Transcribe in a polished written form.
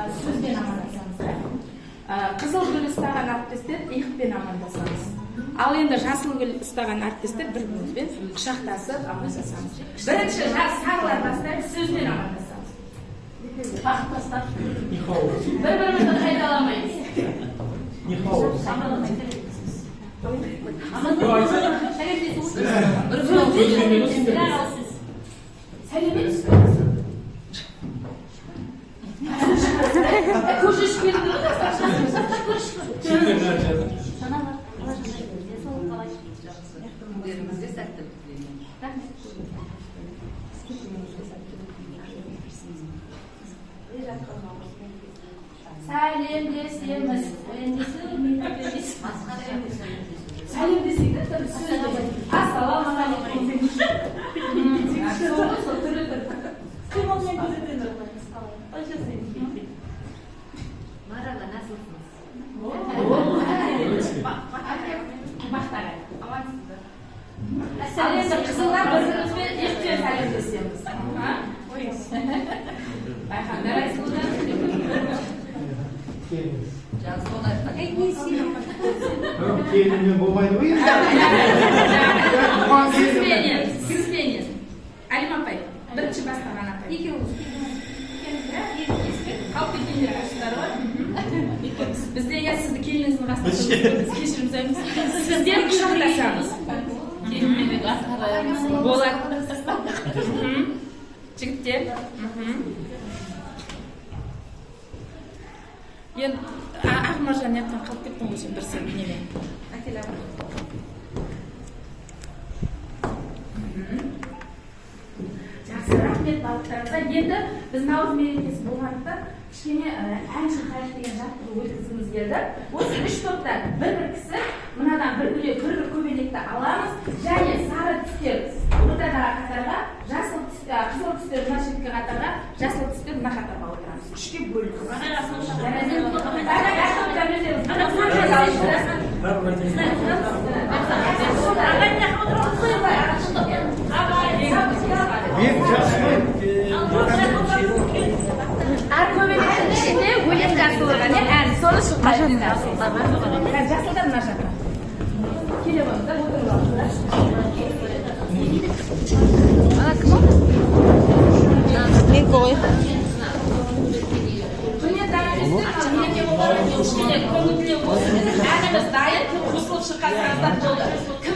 Сөзбен амандасамыз, да. Қызыл гүл ұстаған әріптестер иықпен амандасамыз. Ал енді жасыл гүл ұстаған әріптестер бір бірімізбен құшақтасып амандасамыз. Бірінші жас сарылар бастаймыз, сөзбен амандасамыз. Бақыт бастап. Бір бірімізді қайталамаймыз. Нихао. Сәлеметсіз бе? Көже ішіп келдің ғой. Күндеріңізге сәттілік тілеймін. Сәлемдесеміз. Сәлемдесек те, бір сөзбен. Ассалаумағалейкум. Сол ғой, сол түрлі түрлі. Қимылмен көрсетемін. Марала, nasılsınız? Бақыт ағай. Ал енді қызылдар бір бірімізбен иықпен сәлемдесеміз. Байқаңдар, Айсұлудан. Келіңіз. Жансұлу айтқан. Келінмен болмайды ғой енді. Туған келін. Сізбенен, сізбенен. Әлим апай, бірінші бастаған апай. Екеуміз. Қалып кеткендер ашықтар ғой. Бізде, иә, сізді келініңіздің қасында тұрғызып, кешірім сұраймыз. Сіздер құшақтасамыз. Болады. Жігіттер. Енді Ақмаржан, ертең қалып кеттің ғой сен бір сен немен. Жақсы, рахмет барлықтарыңызға. Енді біз наурыз мерекесі болғандықтан, кішкене ән шырқайық деген жаттығу өткізгіміз келді. Осы үш топтан бір бір кісі мынадан бір бір бір бір көбелекті аламыз және сары түстер ортадағы қатарға, жасыл түс, қызыл түстер мына шеткі қатарға, жасыл түстер мына қатарға отырамыз. Үшке бөлініп. Әр топтан өздеріңіз бір бір алыңыздар. Мен жас қой. Әр көбелектің ішінде өлең жазылған, иә, ән, соны шырқайды. Жасылдар мына жаққа келе қойыңыздар, отырып алыңыздар. Мен ғой. Құрметті әріптестер, мереке болғаннан кейін кішкене көңілділеу болсын. Әніміз дайын, қосылып шырқасаңыздар болды. Кім